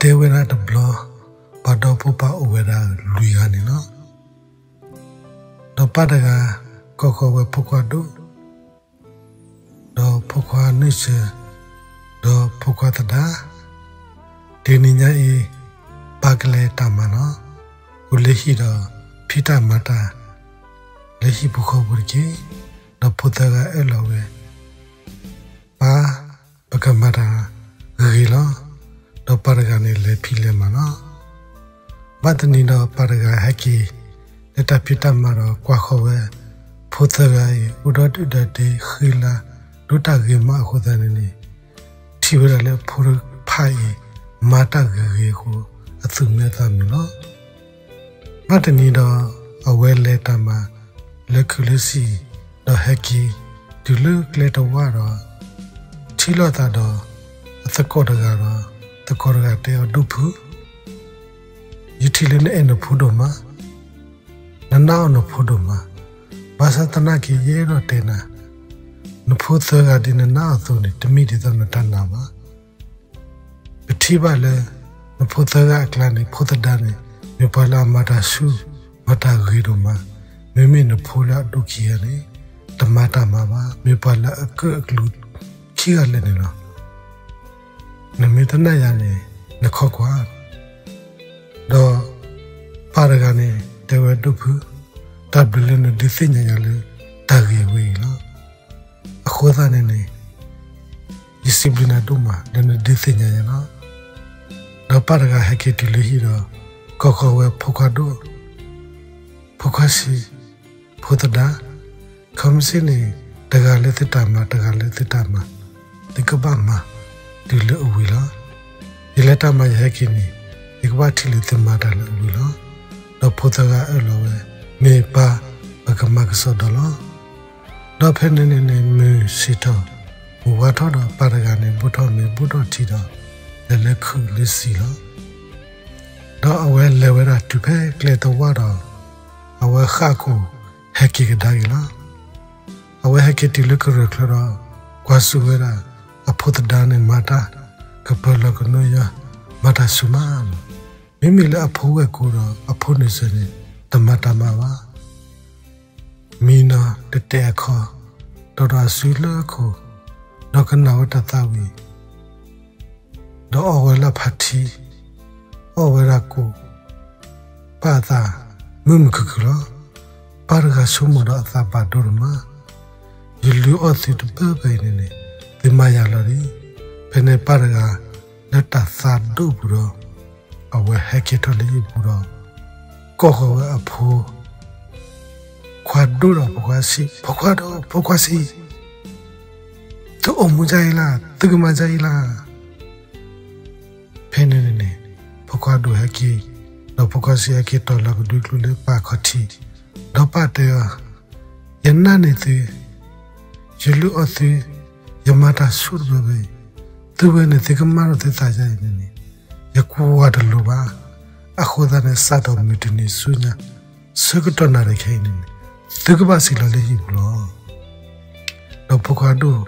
တဲဝဲဒၣ်တဘျီ, ပှၤဒီဖိပၢ်အိၣ်ဝဲဒၣ်လွံၢ်ဂၤန့ၣ်လီၤ. ဒီးပၢ်တဂၤ ကိးဃီၤဝဲဖိခွါဒိၣ်, ဒီးဖိခွါနုၢ်စၢၤ, ဒီးဖိခွါသဒါ, တနံၤညါအံၤ ပၢ်ကလဲၤတၢ်မၤလီၤ. အိၣ်လၢဟံၣ်ဒီး ဖံးတၢ်မၤတၢ် လၢဟံၣ်ပူၤဃီပူၤတက့ၢ်. ဒီးဖိသၢဂၤအၢၣ်လီၤဝဲ, ပၢ်, ပကမၤတၢ်ဂ့ၤဂ့ၤလီၤ. ဒီးပၢ်တဂၤန့ၣ် လဲၤဖံးလဲၤမၤလီၤ. ဘၣ်တနံၤဒီးပၢ်တဂၤဟဲက့ၤ လၢတၢ်ဖံးတၢ်မၤဒီး ကွၢ်ဃီၤဝဲ ဖိသၢဂၤအံၤ အိၣ်ဒီဒူၣ်ဒီဒ့ ဃံလၤ ဒိၣ်တၢ်ဂ့ၤမးအဃိသတးန့ၣ်န့ၣ်, ထံၣ်ဝဲဒၣ်လၢဖိတဖၣ်အံၤ မၤတၢ်ဂ့ၤဂ့ၤအဃိ အသူၣ်မံသးမုာ်လီၤ. ဘၣ်တနံၤဒီး အဝဲလဲၤတၢ်မၤ လၢခုးလၢဆံး, ဒီးဟဲက့ၤတုၤလၢကျဲတဝၢ်ဒီး ထံၣ်လိာ်သးဒီး အသကိးတဂၤဒီး သကိးတဂၤတဲအီၤ ဒိၣ်ဖု, ယထံၣ်လၢနအဲၣ်နဖိဒိၣ်မး, နနာ်အီၤနဖိဒိၣ်မး, ဘၣ်ဆၣ်သနာ်က့ ယအဲၣ်ဒိးတဲနၤ, နဖိသၢဂၤဒ်နနာ်အီၤအသိးန့ၣ် တမ့ၢ်ဒ်သိးနတၢ်နာ်ဘၣ်. ပထံၣ်ဘၣ်လၢ နဖိသၢဂၤအကျါန့ၣ် ဖိသဒါန့ၣ် မ့ၢ်ပှၤလၢအမၤတၢ်ဆူၣ် မၤတၢ်ဂ့ၤဒိၣ်မး, မ့မ့ၢ်နဖိလၢအဒိၣ်ခံဂၤန့ၣ် တမၤတၢ်မၤဘၣ်, မ့ၢ်ပှၤလၢအကၢၣ်အကျူခံဂၤလၢာ်န့ၣ်လီၤ. နမ့ၢ်တနာ်ယၤန့ၣ် နခီကွၢ်. ဒီးပၢ်တဂၤန့ၣ် တဲဝဲ ဒိၣ်ဖု, တၢ်ဘျုးလၢနဒုးသ့ၣ်ညါယၤလၢ တၢ်ဂ့ၢ်ဝဲအံၤလီၤ. အဃိသတးန့ၣ်န့ၣ် ယစံးဘျုးနၤဒိၣ်မး လၢနဒုးသ့ၣ်ညါယၤလီၤ. ဒီးပၢ်တဂၤဟဲက့ၤတုၤလၢဟံၣ်ဒီး ကိးဃီၤဝဲဖိခွါဒိၣ်, ဖိခွါဆံး, ဖိသဒါ, ခီမ့ၢ်စ့ၢ်န့ၣ် တဂၤလၢသုတၢ်မၤ တဂၤလၢသုတၢ်မၤ သုကဘၣ်မၤတုၤလၢအဝံၤလီၤ. ယလဲၤတၢ်မၤယဟဲက့ၤန့ၣ် ယကဘၣ်ထံၣ်လၢသုမၤတၢ်လၢအဝံၤလီၤ. ဒီးဖိသၢဂၤအၢၣ်လီၤဝဲ, မ့ၢ်ပၢ်, ပကမၤကစီဒီလီၤ. ဒီးဖဲန့ၣ်န့ၣ်န့ၣ် မုၢ်ဆ့ၣ်ထီၣ် မုၢ်ဝါထီၣ်ဒီး ပၢ်တဂၤန့ၣ် ဘိၣ်ထီၣ်မ့ၤဘိၣ်ထီၣ်ထံဒီး လဲၤလၢခုးလၢဆံးလီၤ. ဒီးအဝဲလဲၤဝဲဒၣ်တုၤဖဲကျဲတဝၢ်ဒီး အဝဲဃၣ်အကိာ်ဟဲက့ၤကဒါက့ၤလီၤ. အဝဲဟဲက့ၤတုၤလၢကရၢၢ်ချၢဒီး ကွၢ်စူၣ်ဝဲဒၣ် အဖိသဒါန့ၣ်မၤတၢ် ကပၢၤလီၤကနိယါ မၤတၢ်ဆူၣ်မးလီၤ. မ့မ့ၢ်လၢအဖိဝဲၢ်ကိဒီး အဖိနုၢ်စၢၤန့ၣ် တမၤတၢ်မၤဘၣ်. မံနီၤတတဲာ်အခီ, ဒီးဒီးအစုလၢအခိၣ်, ဒီးကနၣ်ဝဲတၢ်သးဝံၣ်, ဒီးအီၣ်ဝဲလၢဖးထံ, အီၣ်ဝဲဒၣ်ကိၣ်, ပၢ်အသးမုာ်မုာ်ခုၣ်ခုၣ်လီၤ. ပၢ်တဂၤဆိကမိၣ်ဒီးအသးဘၣ်ဒိဒိၣ်မး, ယလုၢ်အီၣ်သုတဘၢဘၢအံၤန့ၣ်န့ၣ် သုမၤယၤလီၤလံ. ဖဲန့ၣ်ပၢ်တဂၤ လၢတၢ်သးဒိၣ်ပူၤဒီး အဝဲဟဲက့ၤထီၣ်လၢဟံၣ်ပူၤဒီး ကိးဃီၤဝဲအဖိခွါဒိၣ်ဒီးဖိခွါဆံး, ဖိခွါဒိၣ်, ဖိခွါဆံး, သုအိၣ်မူဒ်အံၤလၢ်, သုကမၤဒ်အံၤလၢ်. ဖဲန့ၣ်န့ၣ်န့ၣ် ဖိခွါဒိၣ်ဟဲက့ၤ, ဒီးဖိခွါဆံးဟဲက့ၤတီၤလီၤကဒွံကျိလၢပၢ်ခီၣ်ထံး, ဒီးပၢ်တဲအီၤ, ယနာ်န့ၢ်သု, ယလုၢ်အီၣ်သု, ယမၤတၢ်ဆူၣ်တဘၢဘၢအံၤ, သုဝဲန့ၣ်သုကမၣ်ထီၣ်သုသးဒ်အံၤန့ၣ်န့ၣ် ယကွၢ်တလိၤဘၣ်. အဃိသတးန့ၣ် စးထီၣ်မုၢ်တနံၤဆူညါ ဆၢကတီၢ်နၣ်ရံၣ်ခဲအံၤန့ၣ်န့ၣ် သုကဘၣ်စံၣ်လီၤလၢဟံၣ်ပူၤလီၤ. ဒီးဖိခွါဒိၣ်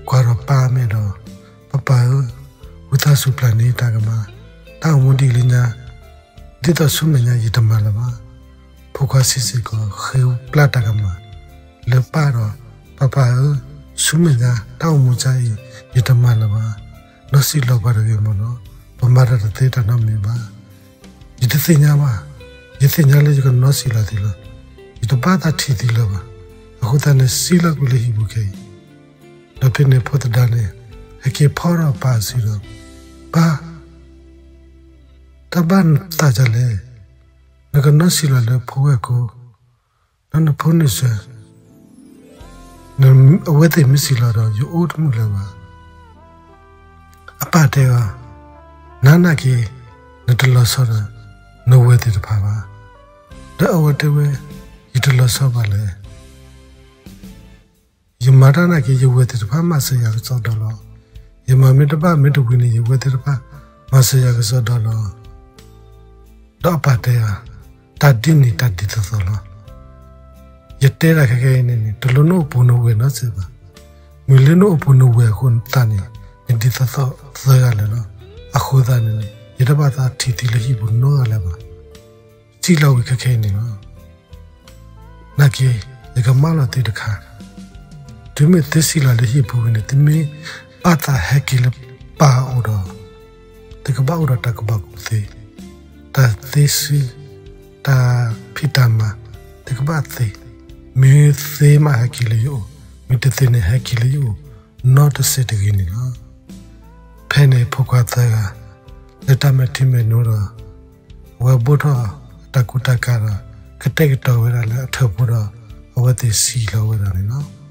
ကွၢ်ဒီးပၢ်အမဲာ်ဒီး, ပၢ်ပၢ်ဧၢ, ဝံသးစူၤပျၢ်န့ၢ်တၢ်ကမၣ်, တၢ်အိၣ်မူဒ်အံၤလၢညါ, ဒ်သိးဆူမဲာ်ညါယတမၤလၢၤဘၣ်. ဖိခွါဆံးစ့ၢ်ကီး ဃ့ပျၢ်တၢ်ကမၣ်လၢပၢ်ဒီး, ပၢ်ပၢ်ဧၢ, ဆူမဲာ်ညါတၢ်အိၣ်မူဒ်အံၤ ယတမၤလၢၤဘၣ်. ဒီးစံးလီၤပှၤတဂ့ၤမ့ၢ်နီၤ, ပမၤတၢ်တသ့တၢ်နီတမံၤဘၣ်. ယတသ့ၣ်ညါဘၣ်. ယသ့ၣ်ညါလၢယကနီစံၣ်လီၤသုလီၤ. ယတဘၣ်သးထံၣ်သုလၢၤဘၣ်. အဃိသတးန့ၣ် စံၣ်လီၤကွံာ်လၢဟံၣ်ပူၤခဲအံၤ. ဒီးဖဲန့ၣ်ဖိသဒါန့ၣ် ဟဲက့ၤဖီၣ်ထီၣ်ပၢ်အစုဒီး, ပၢ်, တၢ်ဘၣ်နသးဒ်လဲၣ်. နကနီစံၣ်လီၤလၢဖိဝဲၢ်ကိ, ဒီးနဖိနုၢ်စၢၤ, အဝဲသ့ၣ်မ့ၢ်စံၣ်လီၤဒီး ယအိၣ်တမုာ်လၢၤဘၣ်. အပၢ်တဲအီၤ, နၤနာ်က့ၤ နတလီၤဆီဒီး နဝဲၢ်သ့ၣ်တဖၣ်ဘၣ်. ဒီးအဝဲတဲဝဲ, ယတလီၤဆီဘၣ်လဲၣ်. ယမၤတၢ်နာ်က့ၤ ယဝဲၢ်သ့ၣ်တဖၣ်မၤစၢၤယၤကစီဒီလီၤ. ယမၤမ့ၢ်တဘၣ်မ့ၢ်တဝံၤန့ၣ် ယဝဲၢ်သ့ၣ်တဖၣ်မၤစၢၤယၤကစီဒီလီၤ. ဒီးအပၢ်တဲအီၤ, တၢ်ဒ်န့ၣ်တၢ်ဒ်သိးသိးလီၤ. ယတဲဒၣ်ခဲကနံၣ်အံၤန့ၣ်န့ၣ် တလိၣ်နအိၣ်ပူၤနဝဲၢ်နီတစဲးဘၣ်. မ့ၢ်လၢနအိၣ်ပူၤနဝဲၢ်အဃိသတးန့ၣ် နဒ်သိးသိးသၢဂၤလၢာ်လီၤ. အဃိသတးန့ၣ်န့ၣ် ယတဘၣ်သးထံၣ်သုလၢဟံၣ်ပူၤနီတဂၤလၢၤဘၣ်. စံၣ်လီၤဝံၤခဲခဲအံၤန့ၣ်လီၤ. နာ်က့ ယကမၣ်လီၤသုတခါ, တုၤမ့ၢ်သုစံၣ်လီၤလၢဟံၣ်ပူၤဝံၤန့ၣ် သုမ့ၢ်ဘၣ်သးဟဲက့ၤလၢပၢ်အအိၣ်ဒီး သုကဘၣ်အိၣ်ဒီးတၢ်ကူၣ်ဘၣ်ကူၣ်သ့, တၢ်သ့စု, တၢ်ဖံးတၢ်မၤ, သုကဘၣ်သ့, မ့ၢ်သ့မးဟဲက့ၤလၢယအိၣ်, မ့ၢ်တသ့န့ၣ် ဟဲက့ၤလၢယအိၣ်နီတစဲးတဂ့ၤန့ၣ်လီၤ. ဖဲန့ၣ်ဖိခွါသၢဂၤ လၢတၢ်မဲာ်ထံမဲာ်နိဒီး အဝဲဘိၣ်ထီၣ်အတၢ်ကူတၢ်ကၤဒီး ကတဲာ်ကတီၤဝဲဒၣ်လၢအထၢၣ်ဖိဒီး အဝဲသ့ၣ်စံၣ်လီၤဝဲဒၣ်န့ၣ်လီၤ.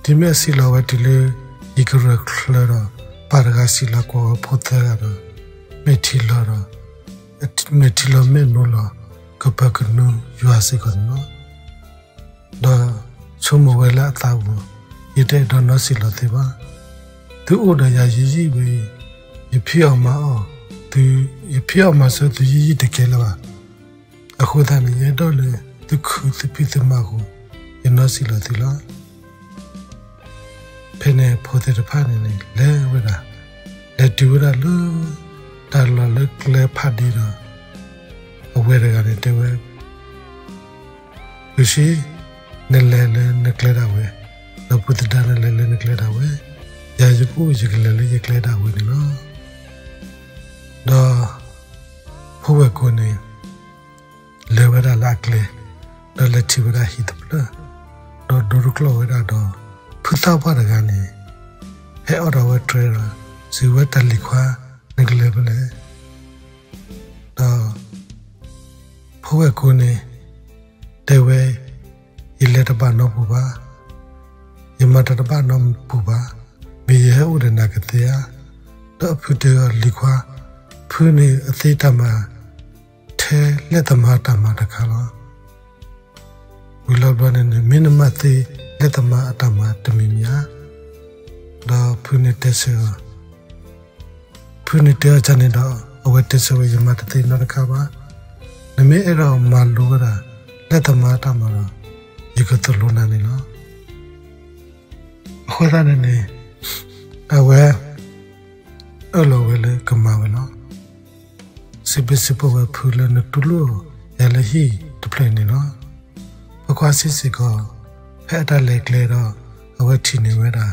တုၤမ့ၢ်အစံၣ်လီၤဝဲတုၤလၢ ယံၤကရၢၢ်ချၢဒီး ပၢ်တဂၤစံၣ်လီၤကွၢ်ဝဲဖိသၢဂၤဒီး မဲာ်ထံလီၤဒီး မဲာ်ထံလီၤမဲာ်နိလီၤ ကပၢၤကနူယွၤစ့ၢ်ကီးန့ၣ်လီၤ. ဒီးဆိကမိၣ်ဝဲလၢအသးပူၤ, ယတအဲၣ်ဒိးနီစံၣ်လီၤသ့ဘၣ်. သုအိၣ်ဒီးယၤယံာ်ယံာ်ဝဲအံၤ, ယဖံးအီၣ်မၤအီၣ်, ယဖံးအီၣ်မၤစၢၤသုယံာ်ယံာ်တကဲလၢၤဘၣ်. အဃိသတးန့ၣ် ယအဲၣ်ဒိးလၢသုခုသုဖံးသုမၤအဃိ ယနီစံၣ်လီၤသုလီၤ. ဖဲန့ၣ်ဖိသ့ၣ်တဖၣ်န့ၣ်န့ၣ် လဲၤဝဲဒၣ်, လဲၤတုၤဝဲဒၣ်လၢ တၢ်လီၢ်လၢကျဲဖးဒ့ဒီး အဝဲတဂၤန့ၣ်တဲဝဲ ဖုဆံး, နလဲၤလၢနကျဲဒၣ်ဝဲ, ဒီးဖိသဒါနလဲၤလၢနကျဲဒၣ်ဝဲ, ယၤယကအိၣ်ယကလဲၤလၢယကျဲဒၣ်ဝဲန့ၣ်လီၤ. ဒီး ဖိဝဲၢ်ကိန့ၣ် လဲၤဝဲဒၣ်လၢအကျဲ, ဒီးလဲၤထံၣ်ဝဲဒၣ်ဟံၣ်တဖျၢၣ်, ဒီးဒိတကျိာ်ဝဲဒၣ်ဒီး ဖုသၣ်ပှၢ်တဂၤန့ၣ် ဟဲအိးထီၣ်ဝဲတြဲၤဒီး စံးဝဲ တၢ်လံၤခွါ နကလဲၤဖဲလဲၣ်. ဒီး ဖိဝဲၢ်ကိန့ၣ် တဲဝဲ, ယလဲၤတဘၣ်နီတပူၤဘၣ်, ယမၤတၢ်တဘၣ်နီတပူၤဘၣ်, မ့ၢ်ယဟဲအိၣ်ဒီးနၤကသ့ဧါ. ဒီးအဖုတဲအီၤ လံၤခွါ, ဖုန့ၣ်အသ့တၢ်မၤ ထဲလဲၣ်သမါတၢ်မၤတခါလီၤ. ဝံၤလီၤဘျီန့ၣ်န့ၣ် မ့ၢ်နမၤသ့လဲၣ်သမါအတၢ်မၤတမံၤမံၤဧါ. ဒီးဖုန့ၣ်တဲဆၢအီၤ ဖုန့ၣ်တဲအီၤန့ၣ်ဒီး အဝဲတဲဆၢဝဲ ယမၤတသ့နီတခါဘၣ်. နမ့ၢ်အဲၣ်ဒိးမၤလိဝဲဒၣ် လဲၣ်သမါတၢ်မၤဒီး ယကသိၣ်လိနၤန့ၣ်လီၤ. အဃိသတးန့ၣ်န့ၣ် အဝဲ အၢၣ်လီၤဝဲလၢကမၤဝဲလီၤ. စံးဘျုးစံးဖှိၣ်ဝဲဖုလၢနတူၢ်လိာ်ယၤလၢဟံၣ်တဖျၢၣ်န့ၣ်လီၤ. ဖိခွါဆံးစ့ၢ်ကီး ဖဲအတၢ်လဲၤကျဲဒီး အဝဲထံၣ်န့ၢ်ဝဲဒၣ်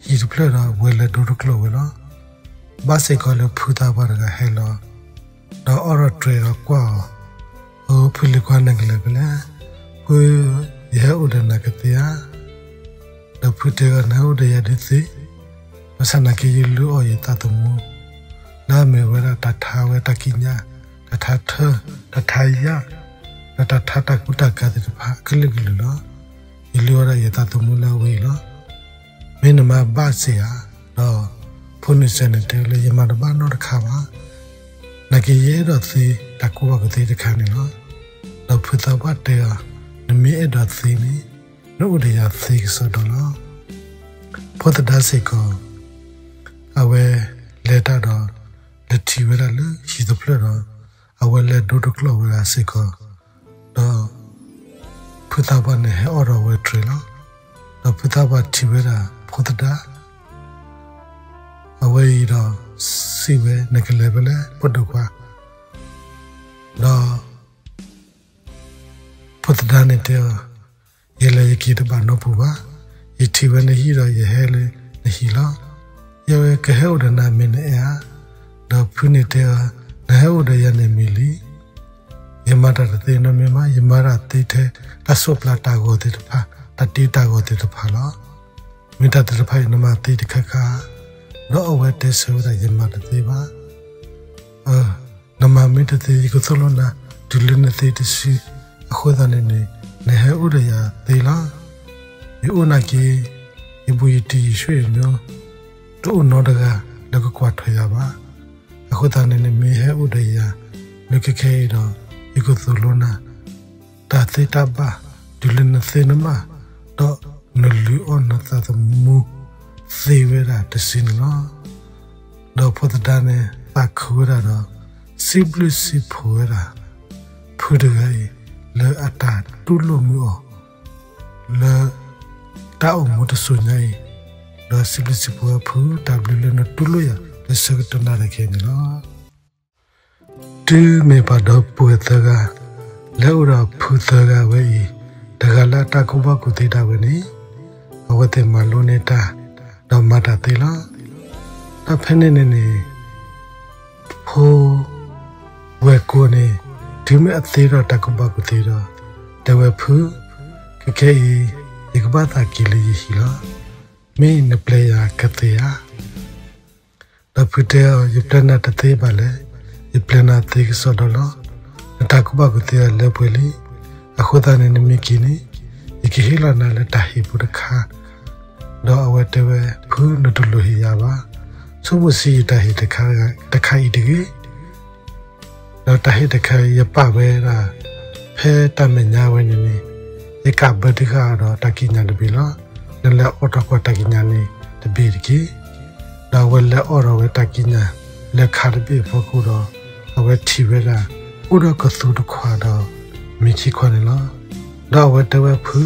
ဟံၣ်တဖျၢၣ်ဒီး ဝဲၤလၢဒိတကျိာ်ဝဲလီၤ. ဘၣ်စ့ၢ်ကီးလၢဖုသၣ်ပှၢ်တဂၤဟဲလီၤ ဒီးအိးထီၣ်တြဲၤဒီးကွၢ်အီၤ, အိဖုလံၤခွါနကလဲၤဖဲလဲၣ်, ဖု ယဟဲအိၣ်ဒီးနၤကသ့ဧါ. ဒီးဖုတဲအီၤ နဟဲအိၣ်ဒီးယၤဒုးသ့, ဘၣ်ဆၣ်နာ်က့ယလုၢ်အီၣ်ယသးသမူ လၢအမ့ၢ်ဝဲဒၣ်တၢ်ထါဝဲတၢ်ကံးညာ်, တၢ်ထါထၢ, တၢ်ထါယၣ်, ဒီးတၢ်ထါတၢ်ကူတၢ်ကၤသ့ၣ်တဖၣ်အကလုာ်ကလုာ်လီၤ. ယလုၢ်အီၣ်ဒၣ်ယသးသမူလၢအဝဲအံၤလီၤ. မ့ၢ်နမၤဘၣ်စ့ၢ်ဧါ. ဒီးဖိနုၣ်စၢၤန့ၣ်တဲလၢ ယမၤတဘၣ်နီတခါဘၣ်. နာ်က့ယအဲၣ်ဒိးသ့တၢ်ကူၣ်ဘၣ်ကူၣ်သ့တခါန့ၣ်လီၤ. ဒီးဖုသၣ်ပှၢ်တဲအီၤ, နမ့ၢ်အဲၣ်ဒိးသ့န့ၣ် နအိၣ်ဒီးယၤသ့ကစီဒီလီၤ. ဖိသဒါစ့ၢ်ကီး အဝဲလဲၤတၢ်ဒီး လဲၤထံၣ်ဝဲဒၣ်လၢဟံၣ်တဖျၢၣ်ဒီး အဝဲလဲၤဒိတကျိာ်ဝဲဒၣ်စ့ၢ်ကီး, ဒီး ဖုသၣ်ပှၢ်န့ၣ်ဟဲအိးထီၣ်ဝဲတြဲၤလီၤ. ဒီးဖုသၣ်ပှၢ်ထံၣ်ဝဲဒၣ်ဖိသဒါ အဝဲအံၤဒီးစံးဝဲ နကလဲၤဖဲလဲၣ် ဖိဒိၣ်ခွါ. ဒီး ဖိသဒါန့ၣ်တဲအီၤ, ယလဲၤယက့ၤတဘၣ်နီတပူၤဘၣ်. ယထံၣ်ဝဲနဟံၣ်ဒီးယဟဲလၢနဟံၣ်လီၤ. ယဝဲကဟဲအိၣ်ဒီးနၤမ့ၢ်နအဲၣ်ဧါ. ဒီးဖုန့ၣ်တဲအီၤ, နဟဲအိၣ်ဒီးယၤန့ၣ်မ့ၢ်လံ. ယမၤတၢ်တသ့နီတမံၤဘၣ်, ယမၤတၢ်သ့ထဲတၢ်စိးပျၤတၢ်ဂီၤသ့ၣ်တဖၣ်, တၢ်တ့တၢ်ဂီၤသ့ၣ်တဖၣ်လီၤ. မ့ၢ်တၢ်သ့ၣ်တဖၣ်အံၤ နမၤသ့တခါခါဧါ. ဒီးအဝဲတဲဆၢဝဲဒၣ် ယမၤတသ့ဘၣ်. နမၤမ့ၢ်တသ့ ယကသိၣ်လိနၤ တုၤလၢနသ့တစု. အဃိသတးန့ၣ်န့ၣ် နဟဲအိၣ်ဒီးယၤသ့လီၤ. ယအိၣ်နာ်က့ ယဘူးယတံၢ်ယဆွေမျိုး တအိၣ်နီတဂၤလၢကကွၢ်ထွဲယၤဘၣ်. အဃိသတးန့ၣ်န့ၣ် မ့ၢ်ဟဲအိၣ်ဒီးယၤလၢခဲခဲအံၤဒီး ယကသိၣ်လိနၤ တၢ်သ့တၢ်ဘၣ် တုၤလၢနသ့နဘၣ်, ဒီးနလုၢ်အီၣ်နသးသမူသ့ဝဲဒၣ်တစုန့ၣ်လီၤ. ဒီးဖိသဒါန့ၣ်သးခုဝဲဒၣ်ဒီး စံးဘျုးစံးဖှိၣ်ဝဲဒၣ် ဖုတဂၤအံၤ လၢအတၢ်တူၢ်လိာ်မုာ်အီၤ လၢတၢ်အိၣ်မူတစိၤညါအံၤ, ဒီးစံးဘျုးစံးဖှိၣ်ဝဲဖု တၢ်ဘျုးလၢနတူၢ်လိာ်ယၤ လၢဆၢကတီၢ်နၣ်ရံၣ်ခဲအံၤန့ၣ်လီၤ. တုၤမ့ၢ်ပှၤဒီပုၢ်ဝဲၢ်သၢဂၤ လဲၤအိၣ်ဒီးဖုသၢဂၤဝဲအံၤ, တဂၤလၢအတၢ်ကူၣ်ဘၣ်ကူၣ်သ့ဒၣ်ဝဲန့ၣ်, အဝဲသ့ၣ်မၤလိန့ၢ်တၢ် ဒီးမၤတၢ်သ့လီၤ. ဒီးဖဲန့ၣ်န့ၣ်န့ၣ် ဖိဝဲၢ်ကိာ်န့ၣ် တုၤမ့ၢ်အသ့ဒီးတၢ်ကူၣ်ဘၣ်ကူၣ်သ့ဒီး တဲဝဲဖု, ခဲကနံၣ်အံၤ ယကဘၣ်သးက့ၤလၢယဟံၣ်လီၤ. မ့ၢ်နပျဲယၤကသ့ဧါ. ဒီးဖုတဲအီၤ, ယပျဲနၤတသ့ဘၣ်လဲၣ်. ယပျဲနၤသ့ကစီဒီလီၤ. နတၢ်ကူၣ်ဘၣ်ကူၣ်သ့အလၢပှဲၤလံ. အဃိသတးန့ၣ် နမ့ၢ်က့ၤန့ၣ် ယကဟ့ၣ်လီၤနၤလၢတၢ်ဟ့ၣ်ဖိတခါ. ဒီးအဝဲတဲဝဲ, ဖု, နတလိၣ်ဟ့ၣ်ယၤဘၣ်. ဆိကမိၣ်ဆံးယတၢ်ဟ့ၣ်တခါအံၤတဂ့ၤ. ဒီးတၢ်ဟ့ၣ်တခါအံၤ ယပာ်ဝဲဒၣ် ဖဲတၢ်မဲာ်ညါဝဲန့ၣ်န့ၣ်, ယကးဘၢတံၢ်ဃာ်ဒီးတၢ်ကံးညာ်တဘ့ၣ်လီၤ. နလဲၤအိးထီၣ်ကွၢ်တၢ်ကံးညာ်န့ၣ်တဘ့ၣ်တက့ၢ်. ဒီးအဝဲလဲၤအိးထီၣ်ဝဲတၢ်ကံးညာ်လၢခါတဘ့ၣ်အဖီခိၣ်ဒီး အဝဲထံၣ်ဝဲဒၣ် အိၣ်ဒီးကသူတခွးဒီး မ့ၤခံခွးန့ၣ်လီၤ. ဒီးအဝဲတဲဝဲဖု,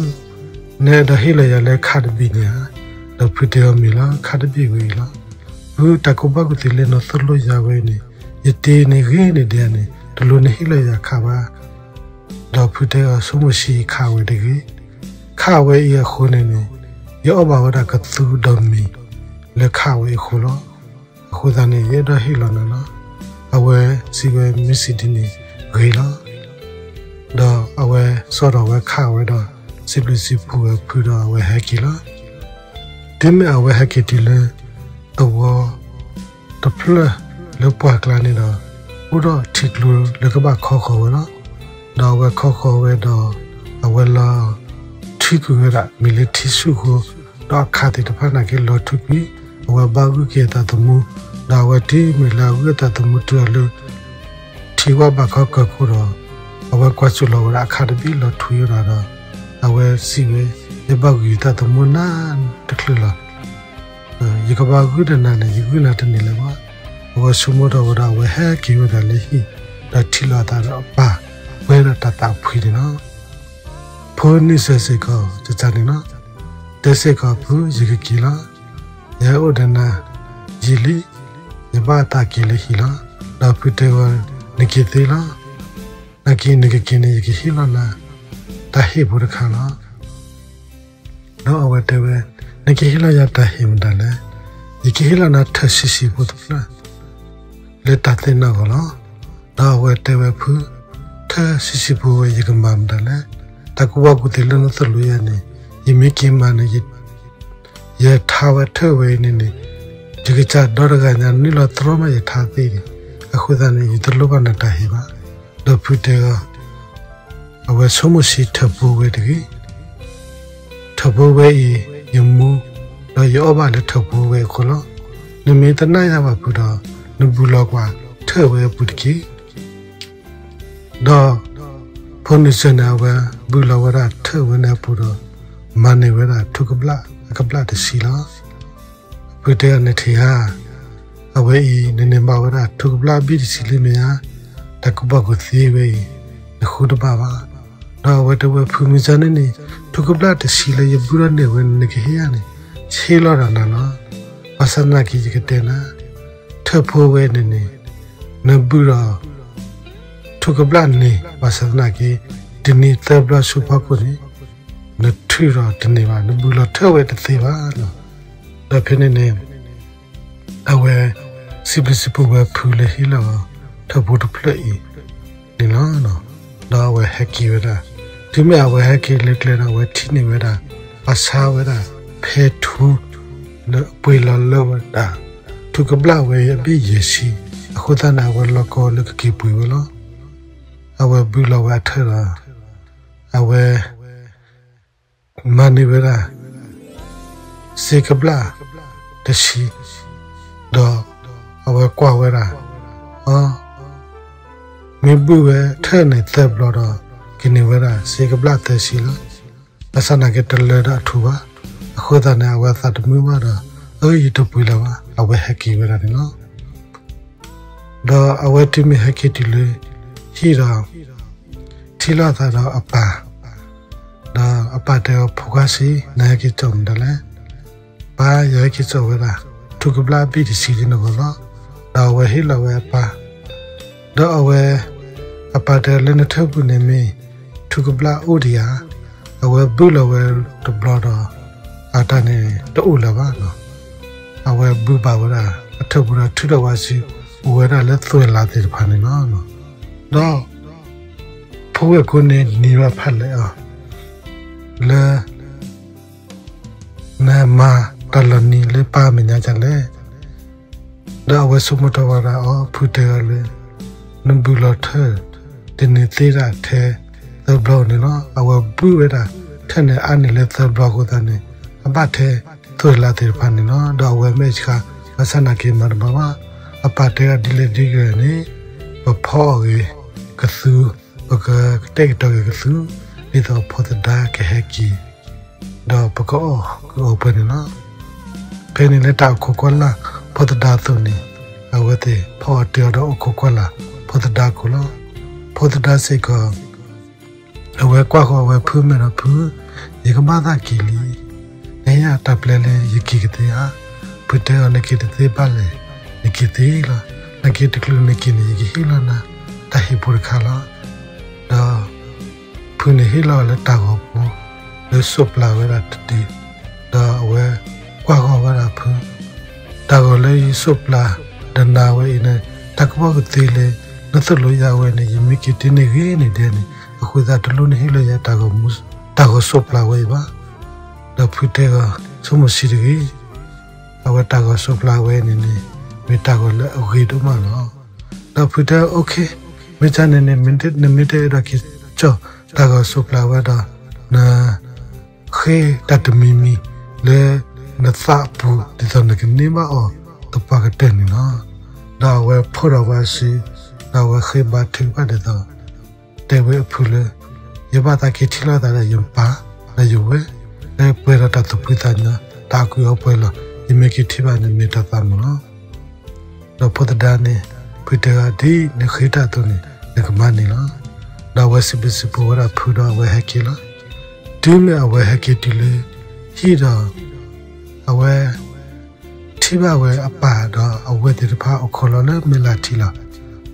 နအဲၣ်ဒိးဟ့ၣ်လီၤယၤလၢခါတဘ့ၣ်န့ၣ်ဧါ. ဒီးဖုတဲအီၤမ့ၢ်လီၤ, ခါတဘ့ၣ်ဝဲအံၤလီၤ. ဖု, တၢ်ကူၣ်ဘၣ်ကူၣ်သ့လၢနသိၣ်လိယၤဝဲအံၤန့ၣ် ယတ့န့ၢ်ဂ့ၤန့ၢ်ဒံးဧါန့ၣ် တလိၣ်နဟ့ၣ်လီၤယၤခါဘၣ်. ဒီးဖုတဲအီၤ, ဆိကမိၣ်ဆံးခါဝဲတဂ့ၤ. ခါဝဲအံၤအဃိန့ၣ်န့ၣ် ယအီၣ်ဘၣ်ဝဲဒၣ်ကသူဒီးမ့ၤလၢခါဝဲအံၤအဃိလီၤ. အဃိသတးန့ၣ် ယအဲၣ်ဒိးဟ့ၣ်လီၤနၤလီၤ. အဝဲစံးဝဲ, မ့ၢ်စံးဒ်န့ၣ်ဂ့ၤလီၤ. ဒီးအဝဲစိာ်ထီၣ်ဝဲခါဝဲဒီး စံးဘျုးစံးဖှိၣ်ဝဲဖုဒီးအဝဲဟဲက့ၤလီၤ. တုၤမ့ၢ်အဝဲဟဲက့ၤတုၤလၢသဝီတဖျၢၣ်လၢပှၢ်ကျါန့ၣ်ဒီး အိၣ်ဒီးထံကျိလၢကဘၣ်ခီဃီၤဝဲလီၤ. ဒီးအဝဲခီဃီၤဝဲဒီး အဝဲလီၤထုးကွံာ်ဝဲဒၣ် မ့ၢ်လၢထံဆူၣ်ဃိ, ဒီးအခါသ့ၣ်တဖၣ်န့ၣ်က့လီၤထုးကွံာ်, အဝဲဘၣ်ဂုာ်က့ၤအသးသမူ, ဒီးအဝဲတုၤမ့ၢ်လၢအဂုာ်အသးသမူတုၤအီၤလၢ ထံဝၣ်ဘးခီကၢၢ်ခိၣ်ဒီး အဝဲကွၢ်စိလီၤဝဲဒၣ်အခါတဘ့ၣ်လီၤထုးယိာ်ဒီး, အဝဲစံးဝဲ, ယဘၣ်ဂုာ်ယသးသမူနၤတချုးလီၤ. ယကဘၣ်ဂုာ်ဒီးနၤန့ၣ် ယဂုာ်နၤတန့ၢ်လၢၤဘၣ်. အဝဲဆိကမိၣ်ထီၣ်ဝဲဒီး အဝဲဟဲက့ၤဝဲဒၣ်လၢဟံၣ်, ဒီးထံၣ်လိာ်အသးဒီးအပၢ် ပှဲၤဒီးတၢ်သးဖှံန့ၣ်လီၤ. ဖိနံၣ်စၢၤစ့ၢ်ကီးတစၢ်န့ၣ်လီၤ. တဲစ့ၢ်ကီးဖု, ယကက့ၤလီၤ. ယဟဲအိၣ်ဒီးနၤယံာ်လံ, ယဘၣ်သးက့ၤလၢဟံၣ်လီၤ. ဒီးဖုတဲဝဲ, နက့ၤသ့လီၤ. နက့ၤ, နကက့ၤန့ၣ် ယကဟ့ၣ်လီၤနၤ တၢ်ဟ့ၣ်ဖိတခါလီၤ. ဒီးအဝဲတဲဝဲ, နကဟ့ၣ်လီၤယၤတၢ်ဟ့ၣ်မတၤလဲၣ်. ယကဟ့ၣ်လီၤနၤထၢၣ်ဆံးဆံးဖိတဖျၢၣ် လၢတၢ်သ့ၣ်နီၣ်အဂီၢ်လီၤ. ဒီးအဝဲတဲဝဲဖု, ထၢၣ်ဆံးဆံးဖိဝဲ ယကမၤမတၤလဲၣ်. တၢ်ကူၣ်ဘၣ်ကူၣ်သ့လၢနသိၣ်လိယၤန့ၣ် ယမ့ၢ်က့ၤမၤန့ၣ် ယထါဝဲထၢၣ်ဝဲအံၤန့ၣ်န့ၣ် ယကစၢ်ဒီတဂၤညါနုာ်လီၤသရိာ်မးယထါသ့န့ၣ်. အဃိသတးန့ၣ် ယတလိၣ်ဘၣ်နၤတၢ်ဟ့ၣ်ဘၣ်. ဒီးဖုတဲအီၤ, အဝဲဆိကမိၣ်ဆံးထၢၣ်ဖိဝဲတဂ့ၤ. ထၢၣ်ဖိဝဲအံၤ ယမူ, ဒီးယအီၣ်ဘၣ်လၢထၢၣ်ဖိဝဲအဃိလီၤ. နမ့ၢ်သနာ်ယၤဘၣ်ဖုဒီး နဘုၣ်လီၤကွၢ်ထၢၣ်ဝဲအပူၤတက့ၢ်. ဒီးဖိနံၣ်စၢၤန့ၣ် အဝဲဘုၣ်လီၤဝဲဒၣ်ထၢၣ်ဝဲန့ၣ်အပူၤဒီး မၤန့ၢ်ဝဲဒၣ်ထူကဘျၣ်အကဘျၣ်တဆံလီၤ. ဖုတဲအီၤန့ၣ်ထံၣ်ဧါ, အဝဲအံၤ နန့ၢ်ဘၣ်ဝဲဒၣ်ထူကဘျၣ်အဘ့ၣ်တဆံလံမ့ၢ်ဧါ. တၢ်ကူၣ်ဘၣ်ကူၣ်သ့ဝဲအံၤ နဃုတဘၣ်ဘၣ်. ဒီးအဝဲတဲဝဲဖုမုၢ်စၢ်န့ၣ်န့ၣ် ထူကဘျၣ်တဆံလၢယဘုၣ်ထီၣ်န့ၢ်ဝဲန့ၣ် နကဟ့ၣ်ယၤန့ၣ် ဟ့ၣ်လီၤဒီးနၤလီၤ. ဘၣ်ဆၣ်သနာ်က့ယကတဲနၤ, ထၢၣ်ဖိဝဲန့ၣ်န့ၣ် နဘုၣ်ဒီး ထူကဘျၣ်န့ၣ် ဘၣ်ဆၣ်သနာ်က့ တနံၤသၢဘျီဆူဖီခိၣ်န့ၣ် နထုးဒီးတန့ၢ်ဘၣ်, နဘုၣ်လီၤထၢၣ်ဝဲတသ့ဘၣ်လီၤ. ဒီးဖဲန့ၣ်န့ၣ် အဝဲစံးဘျုးစံးဖှိၣ်ဝဲဖုလၢဟ့ၣ်လီၤ ထၢၣ်ဖိတဖျၢၣ်အံၤန့ၣ်လီၤ. ဒီးအဝဲဟဲက့ၤဝဲဒၣ်, တုၤမ့ၢ်အဝဲဟဲက့ၤလၢကျဲဒီး အဝဲထံၣ်န့ၢ်ဝဲဒၣ် ဘၣ်ဆါဝဲဒၣ် ဖဲထူ လၢအပှ့ၤလီၤလၢဝဲဒၣ် ထူကဘျၣ်ဝဲအဘ့ၣ်ယဲၢ်ဆံ, အဃိသတးန့ၣ် အဝဲလီၤကီလၢကက့ၤပှ့ၤဝဲလီၤ. အဝဲဘုၣ်လီၤဝဲအထၢၣ်ဒီး အဝဲ မၤန့ၢ်ဝဲဒၣ် စ့ကဘျၣ်တဆံ, ဒီးအဝဲကွၢ်ဝဲဒၣ်, အ မ့ၢ်ဘုၣ်ဝဲထၢၣ်န့ၣ်သၢဘျီဒီး ကန့ၢ်ဝဲဒၣ်စ့ကဘျၣ်သၢဆံလီၤ. ဘၣ်ဆၣ်သနာ်က့တလၢတၢ်အထူဘၣ်, အဃိသတးန့ၣ် အဝဲသးတမုာ်ဘၣ်ဒီး အၢ ယတပှ့ၤလၢၤဘၣ်, အဝဲဟဲက့ၤဝဲဒၣ်န့ၣ်လီၤ. ဒီးအဝဲတုၤမ့ၢ်ဟဲက့ၤတုၤလၢဟံၣ်ဒီး ထံၣ်လိာ်သးဒီးအပၢ်, ဒီးအပၢ်တဲအီၤ ဖိခွါဆံး နဟဲက့ၤစိာ်မတၤလဲၣ်. ပၢ် ယဟဲက့ၤစိာ်ဝဲဒၣ် ထူကဘျၣ်အဘ့ၣ်တဆံလံန့ၣ်လီၤ. ဒီးအဝဲဟ့ၣ်လီၤဝဲအပၢ် ဒီးအဝဲ အပၢ်တဲလၢနထၢၣ်ပူၤန့ၣ်မ့ၢ် ထူကဘျၣ်အိၣ်ဒံးဧါ, အဝဲဘုၣ်လီၤဝဲတဘျီဒီး အတၢ်န့ၣ်တအိၣ်လၢၤဘၣ်နီၤ. အဝဲဘုၣ်ဘၣ်ဝဲဒၣ် အထၢၣ်ပူၤဒီးထုးထီၣ်ဝဲစု အိၣ်ဝဲဒၣ်လၢသွဲၣ်လးသ့ၣ်တဖၣ်န့ၣ်လီၤ. ဒီး ဖိဝဲၢ်ကိန့ၣ်နံၤဘၣ်ဖးလဲၢ်အီၤ လၢ နမၤတၢ်လီၤနံၤလၢပၢ်အမဲာ်ညါဒ်လဲၣ်. ဒီးအဝဲဆိကမိၣ်ထီၣ်ဝဲဒၣ်အီၤ ဖုတဲအီၤလၢ နဘုၣ်လီၤထၢၣ် တန့ၢ်သ့ဒၣ်ထဲသၢဘျီန့ၣ်လီၤ. အဝဲဘုၣ်ဝဲဒၣ် ထၢၣ်န့ၣ်အါန့ၢ်လၢသၢဘျီအဃိသတးန့ၣ် အဘၣ်ထဲသွဲၣ်လးသ့ၣ်တဖၣ်န့ၣ်လီၤ. ဒီးအဝဲမဲာ်ဆှး ဘၣ်ဆၣ်နာ်က့မၤတဘၣ်ဘၣ်. အပၢ်တဲဒၣ်ဒ်လဲၣ်ဒ်လဲၣ်န့ၣ် ပဖီအီၣ်ဂ့ၤကသူ ပကတဲာ်ကတီၤဂ့ၤကသူ ဒ်သိးဖိသဒါကဟဲက့ၤ ဒီးပကအီၣ်ဂ့ၤအီပှဲၤန့ၣ်လီၤ. ဖဲန့ၣ်လၢတၢ်အိၣ်ခိးကွၢ်လၢ်ဖိသဒါအသိးန့ၣ် အဝဲသ့ၣ်ဖီအီၣ်တ့ၢ်အီၤဒီးအိၣ်ခိးကွၢ်လၢ်ဖိသဒါအခိၣ်လီၤ. ဖိသဒါစ့ၢ်ကီး အဝဲကွၢ်ဃီၤဝဲဖုမဲာ်ဒီးဖု ယကဘၣ်သးက့ၤလံ. နဟ့ၣ်ယၤတၢ်ပျဲလၢယက့ၤကသ့ဧါ. ဖုတဲအီၤနက့ၤတသ့ဘၣ်လဲၣ်, နက့ၤသ့လီၤ. နက့ၤတချုးနက့ၤန့ၣ် ယကဟ့ၣ်လီၤနၤ တၢ်ဟံၣ်ဖိတခါလီၤ. ဒီး ဖုန့ၣ်ဟ့ၣ်လီၤဝဲလၢတၢ်ဂီၤဖိ လၢစိးပျၤဝဲဒၣ်တဒု, ဒီးအဝဲကွၢ်ဃီၤဝဲဒၣ်ဖု, တၢ်ဂီၤလၢယစိးပျၤဒီးနၤဝဲအံၤန့ၣ် တၢ်ကဘီၣ်ကသ့လၢ နသိၣ်လိယၤဝဲန့ၣ် ယမ့ၢ်က့ၤတုၤန့ၢ်ဂ့ၤန့ၣ်ဒဲးန့ၣ် အဃိသတးတလိၣ်နဟ့ၣ်လီၤယၤ တၢ်ဂီၤစိးပျၤဝဲအံၤဘၣ်. ဒီးဖုတဲအီၤ ဆိကမိၣ်ဆံးတဂ့ၤ အဝဲတၢ်ဂီၤစိးပျၤဝဲန့ၣ်န့ၣ် မ့ၢ်တၢ်ဂီၤလၢအဂ့ၤဒိၣ်မးလီၤ. ဒီးဖုတဲ OK, မ့ၢ်ကန့ၣ်န့ၣ် နမ့ၢ်တအဲၣ်ဒိးက့ၤကၠီၣ်တၢ်ဂီၤစိးပျၤဝဲဒီး နဃ့တၢ်တမံၤမံၤလၢနသးအပူၤ ဒ်သိးနကန့ၢ်ဘၣ်အီၤသပှၢ်ကတၢၢ်န့ၣ်လီၤ. ဒီးအဝဲဖီၣ်ဒီးဝဲအစု ဒီးအဝဲဃ့ဘါထုကဖၣ်ဒ်သိး တဲဝဲအဖုလၢ ယဘၣ်သးက့ၤထံၣ်လိာ်သးဒီးယပၢ် ဒီးယဝဲၢ် လၢပှဲၤဒီးတၢ်သူၣ်ဖှံသးညီ တၢ်အီၣ်ကွံာ်အီပှဲၤလီၤ. ယမ့ၢ်က့ၤထံၣ်ဘၣ်န့ၣ်မ့ၢ်တၢ်သးမုာ်လီၤ. ဒီးဖိသဒါန့ၣ် ဖုတဲအီၤ ဒ်နဃ့တၢ်အသိးန့ၣ် နကမၤန့ၢ်လီၤ. ဒီးအဝဲစံးဘျုးစံးဖှိၣ်ဝဲဒၣ်ဖုဒီးအဝဲဟဲက့ၤလီၤ. တုၤမ့ၢ်အဝဲဟဲက့ၤတုၤလၢဟံၣ်ဒီး အဝဲ ထံၣ်ဘၣ်ဝဲအပၢ်ဒီးအဝဲၢ်သ့ၣ်တဖၣ်အိၣ်ခိးလီၤလၢမဲာ်လးထံလီၤ.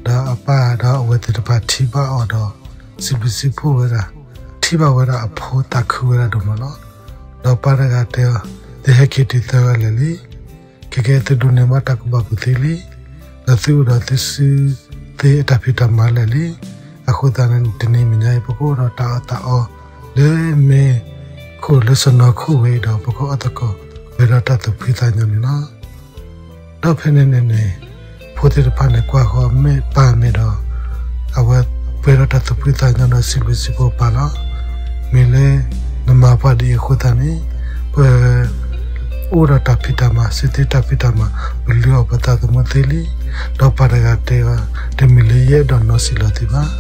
ဒီးအပၢ်ဒီးအဝဲၢ်သ့ၣ်တဖၣ်ထံၣ်ဘၣ်အီၤဒီး စံးဘျုးစံးဖှိၣ်ဝဲဒၣ်, ထံၣ်ဘၣ်ဝဲဒၣ်အဖိသးခုဝဲဒၣ်ဒိၣ်မးလီၤ. ဒီးပၢ်တဂၤတဲအီၤ, သုဟဲက့ၤတုၤသၢဂၤလၢာ်လံ. ခဲကဲသုဒိးန့ၢ်ဘၣ်တၢ်ကူၣ်ဘၣ်ကူၣ်သ့လံ. ဒီးသုအိၣ်ဒီးသုစုသ့အတၢ်ဖံးတၢ်မၤလၢာ်လံ. အဃိသတးန့ၣ် တနံၤအမဲာ်ညါအံၤ ပကအိၣ်ဒီးတၢ်အီၣ်တၢ်အီလၢမဲာ်ခိၣ်လၢစီၢ်နီၤခိၣ်ဝဲအံၤဒီး ပကအီၣ်သကိး ပှဲၤဒီးတၢ်သူၣ်ဖှံသးညီန့ၣ်လီၤ. ဒီးဖဲန့ၣ်န့ၣ်န့ၣ် ဖိသ့ၣ်တဖၣ်န့ၣ်ကွၢ်ဃီၤမဲာ်ပၢ်အမဲာ်ဒီး အဝဲပှဲၤဒီးတၢ်သူၣ်ဖှံသးညီဒီးစံးဘျုးစံးဖှိၣ်ပၢ်လီၤ. မ့ၢ်လၢ နမၤပှၤဒ်အံၤအဃိသတးန့ၣ် ပ အိၣ်ဒီးတၢ်ဖံးတၢ်မၤ သုသ့တၢ်ဖံးတၢ်မၤ ပလုၢ်အီၣ်ပသးသမူသ့လံ. ဒီးပၢ်တဂၤတဲအီၤ, တမ့ၢ်လၢယအဲၣ်ဒိးနီၢ်စံးလီၤသုဘၣ်.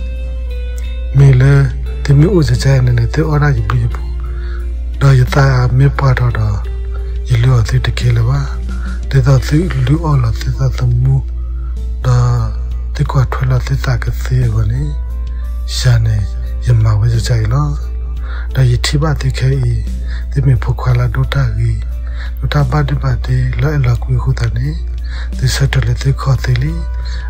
မ့ၢ်လၢ သုမ့ၢ်အိၣ်စ့ၢ်ကီးန့ၣ်န့ၣ် သုအီၣ်ဒၣ်ယဘျုးယဖှိၣ်, ဒီးယသးမ့ၢ်ပှၢ်ထီၣ်ဒီး ယလုၢ်အီၣ်သုတကဲလၢၤဘၣ်. ဒ်သိးသုလုၢ်အီၣ်လီၤသုသးသမူ ဒီး သုကွၢ်ထွဲလီၤသုသးကသ့အဂီၢ်န့ၣ် ယၤန့ၣ် ယမၤဝဲစ့ၢ်ကီးအံၤလီၤ. ဒီးယထံၣ်ဘၣ်သုခဲအံၤ သုမ့ၢ်ဖိခွါလၢအဒိၣ်တၢ်ဂ့ၤ, ဒိၣ်တၢ်ဘၣ်ဒိဘၣ်ဒ့လီၤအဲၣ်လီၤကွံအဃိသတးန့ၣ် သုဆၢထၢၣ်လၢသုခီၣ်သ့လံ.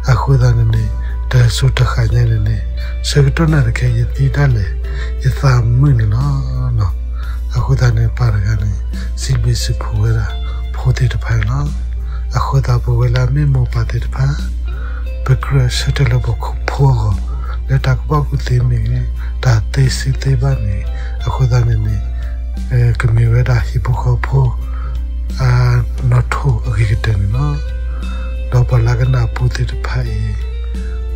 အဃိသတးန့ၣ်န့ၣ် တၢ်စိတၢ်ဃၣ်ညါန့ၣ်န့ၣ် ဆၢကတီၢ်နၣ်ရံၣ်ခဲအံၤယသံဒၣ်လဲာ် ယသးမုာ်န့ၣ်လီၤ. အဃိသတးန့ၣ် ပၢ်တဂၤန့ၣ် စံးဘျုးစံးဖှိၣ်ဝဲဒၣ် ဖိသ့ၣ်တဖၣ်အံၤလီၤ. အဃိသတးပဝဲလၢအမ့ၢ်မိၢ်ပၢ်သ့ၣ်တဖၣ် ပကြၢးဆၢထၢၣ်လၢပဖိအဂီၢ် လၢတၢ်ကူၣ်ဘၣ်ကူၣ်သ့မ့ၢ်ဂ့ၤ, တၢ်သ့စုသ့ဘၣ်မ့ၢ်ဂ့ၤ, အဃိသတးန့ၣ်န့ၣ် ကမ့ၢ်ဝဲဒၣ်ဟံၣ်ဖိဃီဖိ အနီၣ်ထိၣ်အဂ့ၤကတၢၢ်န့ၣ်လီၤ. ဒီးပှၤလၢကနၣ်အပူၤသ့ၣ်တဖၣ်အံၤ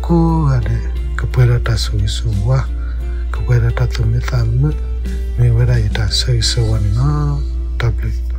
ကိးဂၤဒဲး ကပှဲၤဒီးတၢ်ဆိၣ်ဂ့ၤဆိၣ်ဝါ, ကပှဲၤဒီးတၢ်သူၣ်မံသးမုာ်, မ့ၢ်ဝဲဒၣ်ယတၢ်ဆၢဂ့ၤဆၢဝါန့ၣ်လီၤ. တၢ်ဘျုး